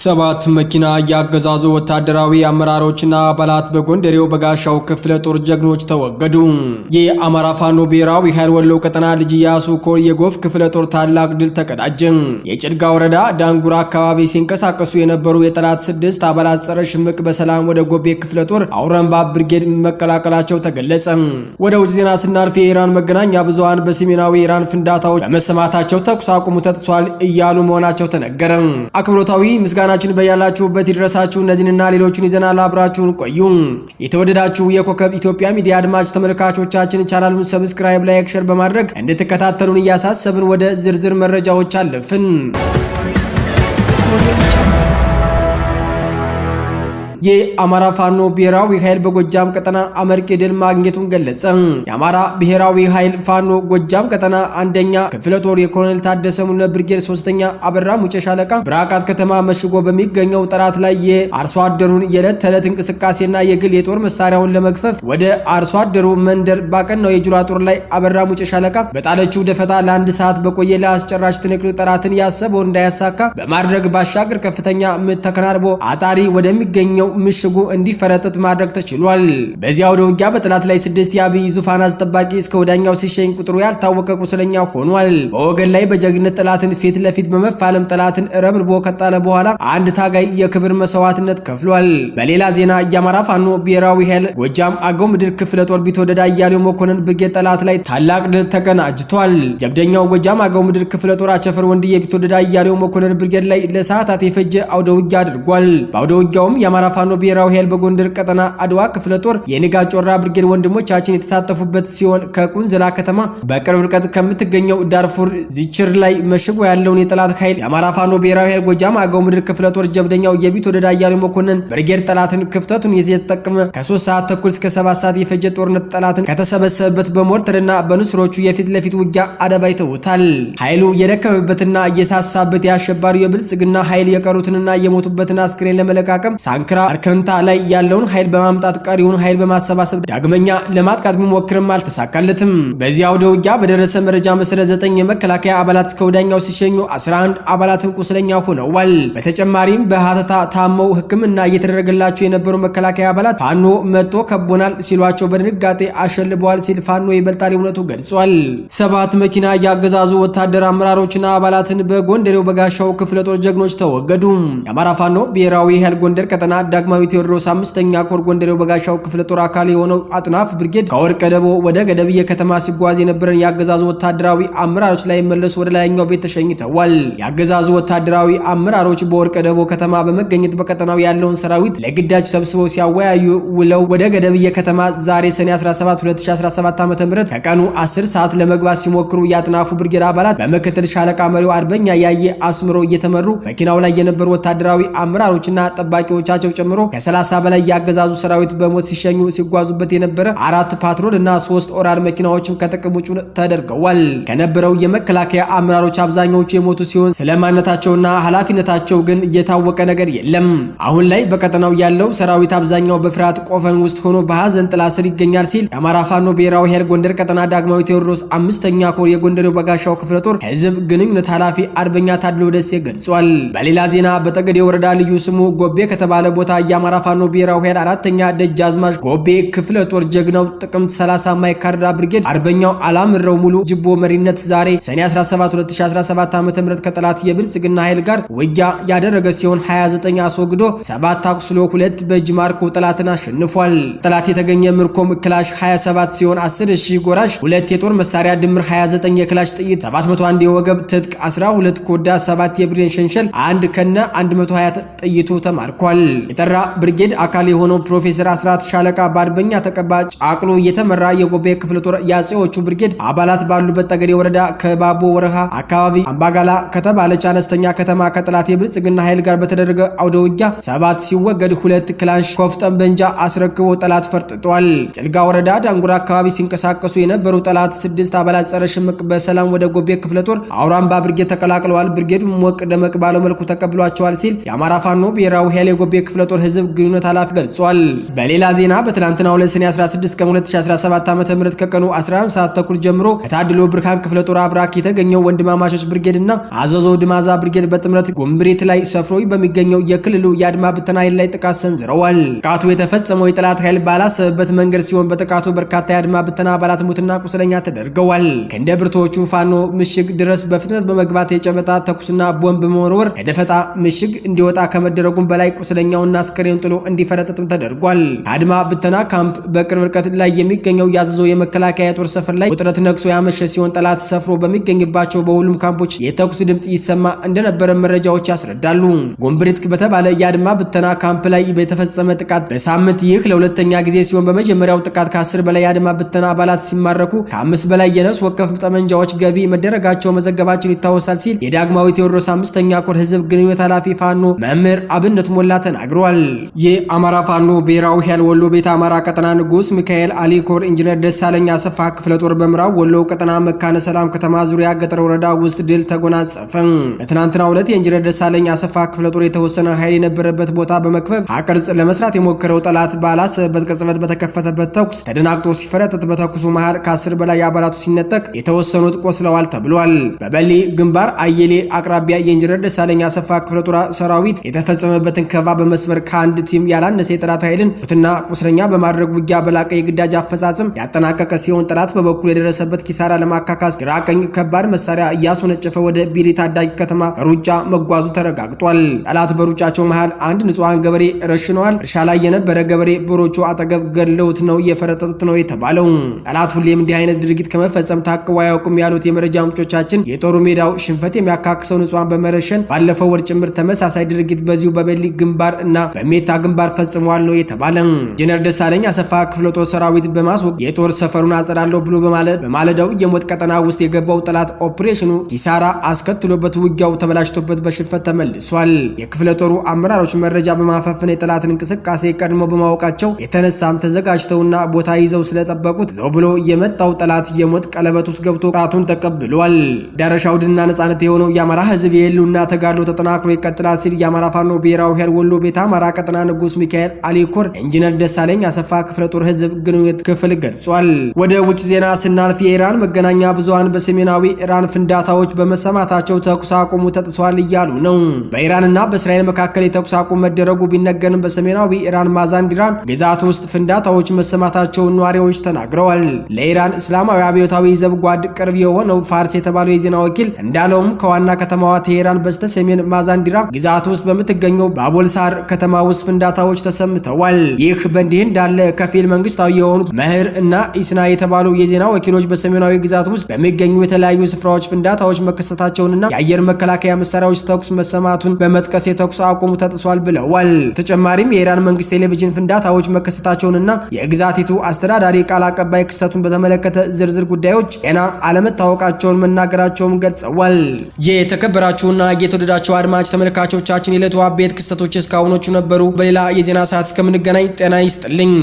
ሰባት መኪና ያገዛዙ ወታደራዊ አመራሮችና አባላት በጎንደሬው በጋሻው ክፍለ ጦር ጀግኖች ተወገዱ። የአማራ ፋኖ ብሔራዊ ኃይል ወሎ ቀጠና ልጅ ኢያሱ ኮር የጎፍ ክፍለ ጦር ታላቅ ድል ተቀዳጀ። የጭልጋ ወረዳ ዳንጉራ አካባቢ ሲንቀሳቀሱ የነበሩ የጠላት 6 አባላት ጸረ ሽምቅ በሰላም ወደ ጎቤ ክፍለ ጦር አውረምባ ብርጌድ መቀላቀላቸው ተገለጸ። ወደ ውጭ ዜና ስናልፍ የኢራን መገናኛ ብዙሃን በሰሜናዊ ኢራን ፍንዳታዎች በመሰማታቸው ተኩስ አቁሙ ተጥሷል እያሉ መሆናቸው ተነገረ። አክብሮታዊ ምስጋናችን በያላችሁበት ይድረሳችሁ። እነዚህንና ሌሎቹን ይዘናል። አብራችሁን ቆዩ። የተወደዳችሁ የኮከብ ኢትዮጵያ ሚዲያ አድማጭ ተመልካቾቻችን ቻናሉን subscribe፣ like፣ share በማድረግ እንድትከታተሉን እያሳሰብን ወደ ዝርዝር መረጃዎች አለፍን። የአማራ ፋኖ ብሔራዊ ኃይል በጎጃም ቀጠና አመርቂ ድል ማግኘቱን ገለጸ። የአማራ ብሔራዊ ኃይል ፋኖ ጎጃም ቀጠና አንደኛ ክፍለ ጦር የኮሎኔል ታደሰ ሙሉነህ ብርጌድ 3ኛ አበራ ሙጬ ሻለቃ ብራቃት ከተማ መሽጎ በሚገኘው ጠላት ላይ የአርሶ አደሩን የዕለት ተዕለት እንቅስቃሴና የግል የጦር መሳሪያውን ለመግፈፍ ወደ አርሶ አደሩ መንደር ባቀናው የጁላ ጦር ላይ አበራ ሙጬ ሻለቃ በጣለችው ደፈጣ ለአንድ ሰዓት በቆየ ለአስጨራሽ ትንቅንቅ ጠላትን ያሰበው እንዳያሳካ በማድረግ ባሻገር ከፍተኛ ምት ተከናንቦ አጣሪ ወደሚገኘው ምሽጉ እንዲፈረጥጥ ማድረግ ተችሏል። በዚያ ወደ ውጊያ በጠላት ላይ 6 የአብይ ዙፋን አስጠባቂ እስከ ወዳኛው ሲሸኝ ቁጥሩ ያልታወቀ ቁስለኛ ሆኗል። በወገን ላይ በጀግነት ጠላትን ፊት ለፊት በመፋለም ጠላትን ረብርቦ ከጣለ በኋላ አንድ ታጋይ የክብር መስዋዕትነት ከፍሏል። በሌላ ዜና የአማራ ፋኖ ብሔራዊ ኃይል ጎጃም አገው ምድር ክፍለ ጦር ቢትወደድ አያሌው መኮንን ብርጌድ ጠላት ላይ ታላቅ ድል ተቀናጅቷል። ጀብደኛው ጎጃም አገው ምድር ክፍለ ጦር አቸፈር ወንድዬ ቢትወደድ አያሌው መኮንን ብርጌድ ላይ ለሰዓታት የፈጀ አውደ ውጊያ አድርጓል። በአውደ ውጊያውም የአማራ ፋኖ ብሔራዊ ኃይል በጎንደር ቀጠና አድዋ ክፍለ ጦር የንጋት ጮራ ብርጌድ ወንድሞቻችን የተሳተፉበት ሲሆን ከቁንዝላ ከተማ በቅርብ ርቀት ከምትገኘው ዳርፉር ዚችር ላይ መሽጎ ያለውን የጠላት ኃይል የአማራ ፋኖ ብሔራዊ ኃይል ጎጃም አገው ምድር ክፍለ ጦር ጀብደኛው የቢትወደድ አያሌው መኮንን ብርጌድ ጠላትን ክፍተቱን የተጠቀመ ከ3 ሰዓት ተኩል እስከ 7 ሰዓት የፈጀ ጦርነት ጠላትን ከተሰበሰበበት በሞርተርና በንስሮቹ የፊት ለፊት ውጊያ አደባይተውታል። ኃይሉ የደከመበትና የሳሳበት የአሸባሪው የብልጽግና ኃይል የቀሩትንና የሞቱበትን አስክሬን ለመለቃቀም ሳንክራ አርከንታ ላይ ያለውን ኃይል በማምጣት ቀሪውን ኃይል በማሰባሰብ ዳግመኛ ለማጥቃት ቢሞክርም አልተሳካለትም። በዚህ አውደ ውጊያ በደረሰ መረጃ መሰረት 9 የመከላከያ አባላት እስከ ወዲያኛው ሲሸኙ 11 አባላትን ቁስለኛ ሆነዋል። በተጨማሪም በሀተታ ታመው ሕክምና እየተደረገላቸው የነበሩ መከላከያ አባላት ፋኖ መጥቶ ከቦናል ሲሏቸው በድንጋጤ አሸልበዋል ሲል ፋኖ ይበልጣል እውነቱ ገልጿል። 7 መኪና ያገዛዙ ወታደር አመራሮችና አባላትን በጎንደሬው በጋሻው ክፍለ ጦር ጀግኖች ተወገዱ። የአማራ ፋኖ ብሔራዊ ኃይል ጎንደር ቀጠና ዳግማዊ ቴዎድሮስ 5ኛ ኮር ጎንደሬው በጋሻው ክፍለ ጦር አካል የሆነው አጥናፍ ብርጌድ ከወርቀ ደቦ ወደ ገደብዬ ከተማ ሲጓዝ የነበረን ያገዛዙ ወታደራዊ አመራሮች ላይ መለሱ ወደ ላይኛው ቤት ተሸኝተዋል። ያገዛዙ ወታደራዊ አመራሮች በወርቀ ደቦ ከተማ በመገኘት በቀጠናው ያለውን ሰራዊት ለግዳጅ ሰብስበው ሲያወያዩ ውለው ወደ ገደብዬ ከተማ ዛሬ ሰኔ 17 2017 ዓ.ም ከቀኑ 10 ሰዓት ለመግባት ሲሞክሩ የአጥናፉ ብርጌድ አባላት በምክትል ሻለቃ መሪው አርበኛ ያየ አስምሮ እየተመሩ መኪናው ላይ የነበሩ ወታደራዊ አመራሮችና ጠባቂዎቻቸው ጨምሮ ከ30 በላይ ያገዛዙ ሰራዊት በሞት ሲሸኙ ሲጓዙበት የነበረ 4 ፓትሮል እና 3 ኦራል መኪናዎችም ከጥቅም ውጭ ተደርገዋል። ከነበረው የመከላከያ አመራሮች አብዛኛዎቹ የሞቱ ሲሆን ስለማንነታቸውና ኃላፊነታቸው ግን የታወቀ ነገር የለም። አሁን ላይ በቀጠናው ያለው ሰራዊት አብዛኛው በፍርሃት ቆፈን ውስጥ ሆኖ በሀዘን ጥላ ስር ይገኛል ሲል የአማራ ፋኖ ብሔራዊ ኃይል ጎንደር ቀጠና ዳግማዊ ቴዎድሮስ 5ኛ ኮር የጎንደሬው በጋሻው ክፍለ ጦር ህዝብ ግንኙነት ኃላፊ አርበኛ ታድሎ ደሴ ገልጿል። በሌላ ዜና በጠገዴ ወረዳ ልዩ ስሙ ጎቤ ከተባለ ቦታ የአማራ ፋኖ ብሔራዊ ኃይል 4ኛ ደጃዝማች ጎቤ ክፍለ ጦር ጀግናው ጥቅምት 30 ማይካድራ ብርጌድ አርበኛው አላምረው ሙሉ ጅቦ መሪነት ዛሬ ሰኔ 17 2017 ዓ.ም ከጠላት የብልጽግና ኃይል ጋር ውጊያ ያደረገ ሲሆን 29 አስወግዶ 7 አቁስሎ 2 በእጅ ማርኮ ጠላትን አሸንፏል። ጠላት የተገኘ ምርኮም ክላሽ 27 ሲሆን 10,000 ጎራሽ፣ 2 የጦር መሳሪያ ድምር 29 የክላሽ ጥይት፣ 701 የወገብ ትጥቅ፣ 12 ኮዳ፣ 7 የብሬን ሸንሸል፣ 1 ከነ 120 ጥይቱ ተማርኳል። የጠራ ብርጌድ አካል የሆነው ፕሮፌሰር አስራት ሻለቃ በአርበኛ ተቀባ ጫቅሎ የተመራ የጎቤ ክፍለ ጦር የአፄዎቹ ብርጌድ አባላት ባሉበት ጠገዴ ወረዳ ከባቦ ወረሃ አካባቢ አምባጋላ ከተባለች አነስተኛ ከተማ ከጠላት የብልጽግና ኃይል ጋር በተደረገ አውደ ውጊያ 7 ሲወገድ 2 ክላሽንኮቭ ጠመንጃ አስረክቦ ጠላት ፈርጥጧል። ጭልጋ ወረዳ ዳንጉራ አካባቢ ሲንቀሳቀሱ የነበሩ ጠላት 6 አባላት ጸረ ሽምቅ በሰላም ወደ ጎቤ ክፍለ ጦር አውራምባ ብርጌድ ተቀላቅለዋል። ብርጌዱ ሞቅ ደመቅ ባለው መልኩ ተቀብሏቸዋል ሲል የአማራ ፋኖ ብሔራዊ ኃይል የጎቤ ክፍለ ጦር ህዝብ ግንኙነት ኃላፊ ገልጿል። በሌላ ዜና በትላንትናው ዕለት ሰኔ 16 ቀን 2017 ዓ.ም ከቀኑ 11 ሰዓት ተኩል ጀምሮ ከታድሎ ብርሃን ክፍለ ጦር አብራክ የተገኘው ወንድማማቾች ብርጌድ እና አዘዞ ድማዛ ብርጌድ በጥምረት ጉምብሪት ላይ ሰፍሮ በሚገኘው የክልሉ የአድማ ብተና ኃይል ላይ ጥቃት ሰንዝረዋል። ጥቃቱ የተፈጸመው የጠላት ኃይል ባላሰበበት መንገድ ሲሆን በጥቃቱ በርካታ የአድማ ብተና አባላት ሙትና ቁስለኛ ተደርገዋል። ክንደ ብርቶቹ ፋኖ ምሽግ ድረስ በፍጥነት በመግባት የጨበጣ ተኩስና ቦምብ በመወርወር ከደፈጣ ምሽግ እንዲወጣ ከመደረጉም በላይ ቁስለኛውና አስከሬን ጥሎ እንዲፈረጥጥም ተደርጓል። አድማ ብተና ካምፕ በቅርብ ርቀት ላይ የሚገኘው ያዘዘው የመከላከያ የጦር ሰፈር ላይ ውጥረት ነግሶ ያመሸ ሲሆን ጠላት ሰፍሮ በሚገኝባቸው በሁሉም ካምፖች የተኩስ ድምጽ ይሰማ እንደነበረ መረጃዎች ያስረዳሉ። ጎንብሪት በተባለ የአድማ ብተና ካምፕ ላይ በተፈጸመ ጥቃት በሳምንት ይህ ለሁለተኛ ጊዜ ሲሆን በመጀመሪያው ጥቃት ከ10 በላይ የአድማ ብተና አባላት ሲማረኩ ከ5 በላይ የነፍስ ወከፍ ጠመንጃዎች ገቢ መደረጋቸው መዘገባችን ይታወሳል ሲል የዳግማዊ ቴዎድሮስ 5ኛ ኮር ህዝብ ግንኙነት ኃላፊ ፋኖ መምህር አብነት ሞላ ተናግሯል። የአማራ ፋኖ ብሔራዊ ኃይል ወሎ ቤተ አማራ ቀጠና ንጉስ ሚካኤል አሊ ኮር ኢንጂነር ደሳለኝ አሰፋ ክፍለ ጦር በምዕራብ ወሎ ቀጠና መካነ ሰላም ከተማ ዙሪያ ገጠር ወረዳ ውስጥ ድል ተጎናጸፈ። በትናንትናው ዕለት የኢንጂነር ደሳለኝ አሰፋ ክፍለ ጦር የተወሰነ ኃይል የነበረበት ቦታ በመክበብ አቅርጽ ለመስራት የሞከረው ጠላት ባላሰበበት ቅጽበት በተከፈተበት ተኩስ ተደናግጦ ሲፈረጥጥ በተኩሱ መሃል ከ10 በላይ አባላቱ ሲነጠቅ የተወሰኑት ቆስለዋል ተብሏል። በበሊ ግንባር አየሌ አቅራቢያ የኢንጂነር ደሳለኝ አሰፋ ክፍለ ጦር ሰራዊት የተፈጸመበትን ከበባ በመስበር ከአንድ team ያላነሰ የጠላት ኃይልን ሙትና ቁስለኛ በማድረግ ውጊያ በላቀ የግዳጅ አፈጻጸም ያጠናቀቀ ሲሆን ጠላት በበኩሉ የደረሰበት ኪሳራ ለማካካስ ግራ ቀኝ ከባድ መሳሪያ እያስወነጨፈ ወደ ቢሪ ታዳጊ ከተማ ሩጫ መጓዙ ተረጋግጧል። ጠላት በሩጫቸው መሃል አንድ ንጹሐን ገበሬ ረሽነዋል። እርሻ ላይ የነበረ ገበሬ በሮቹ አጠገብ ገድለውት ነው እየፈረጠጡት ነው የተባለው። ጠላት ሁሌም እንዲህ አይነት ድርጊት ከመፈጸም ታቅቦ አያውቅም ያሉት የመረጃ ምንጮቻችን የጦሩ ሜዳው ሽንፈት የሚያካክሰው ንጹሐን በመረሸን ባለፈው ወር ጭምር ተመሳሳይ ድርጊት በዚሁ በበሊ ግንባር እና በሜታ ግንባር ፈጽሟል ነው የተባለ። ኢንጂነር ደሳለኝ አሰፋ ክፍለ ጦር ሰራዊት በማስወገድ የጦር ሰፈሩን አጸዳለሁ ብሎ በማለዳው የሞት ቀጠና ውስጥ የገባው ጠላት ኦፕሬሽኑ ኪሳራ አስከትሎበት ውጊያው ተበላሽቶበት በሽንፈት ተመልሷል። የክፍለ ጦሩ አመራሮች መረጃ በማፈፍን የጠላትን እንቅስቃሴ ቀድሞ በማወቃቸው የተነሳም ተዘጋጅተውና ቦታ ይዘው ስለጠበቁት ዘው ብሎ የመጣው ጠላት የሞት ቀለበት ውስጥ ገብቶ ጣቱን ተቀብሏል። ዳረሻው ድልና ነጻነት የሆነው የአማራ ሕዝብ የህልውና ተጋድሎ ተጠናክሮ ይቀጥላል ሲል የአማራ ፋኖ ብሔራዊ ኃይል ወሎ ቤተ አማራ ቀጠና ንጉስ ሚካኤል አሊኮር ኢንጂነር ደሳለኝ አሰፋ ክፍለ ጦር ህዝብ ግንኙነት ክፍል ገልጿል። ወደ ውጭ ዜና ስናልፍ የኢራን መገናኛ ብዙሃን በሰሜናዊ ኢራን ፍንዳታዎች በመሰማታቸው ተኩስ አቁሙ ተጥሷል እያሉ ነው። በኢራንና በእስራኤል መካከል የተኩስ አቁም መደረጉ ቢነገርም በሰሜናዊ ኢራን ማዛንዲራን ግዛት ውስጥ ፍንዳታዎች መሰማታቸውን ነዋሪዎች ተናግረዋል። ለኢራን እስላማዊ አብዮታዊ ዘብ ጓድ ቅርብ የሆነው ፋርስ የተባለው የዜና ወኪል እንዳለውም ከዋና ከተማዋ ቴሄራን በስተ ሰሜን ማዛንዲራ ግዛት ውስጥ በምትገኘው ባቦልሳር ከተማ ውስጥ ፍንዳታዎች ተሰምተዋል። ይህ በእንዲህ እንዳለ ከፊል መንግስታዊ የሆኑት መህር እና ኢስና የተባሉ የዜና ወኪሎች በሰሜናዊ ግዛት ውስጥ በሚገኙ የተለያዩ ስፍራዎች ፍንዳታዎች መከሰታቸውንና የአየር መከላከያ መሳሪያዎች ተኩስ መሰማቱን በመጥቀስ የተኩስ አቁሙ ተጥሷል ብለዋል። ተጨማሪም የኢራን መንግስት ቴሌቪዥን ፍንዳታዎች መከሰታቸውንና የግዛቲቱ አስተዳዳሪ ቃል አቀባይ ክስተቱን በተመለከተ ዝርዝር ጉዳዮች ገና አለመታወቃቸውን መናገራቸውን ገልጸዋል። የተከበራችሁና የተወደዳችሁ አድማጭ ተመልካቾቻችን የዕለቱ አበይት ክስተቶች እስካሁኖቹ ነበሩ። በሌላ የዜና ሰዓት እስከምንገናኝ ጤና ይስጥልኝ።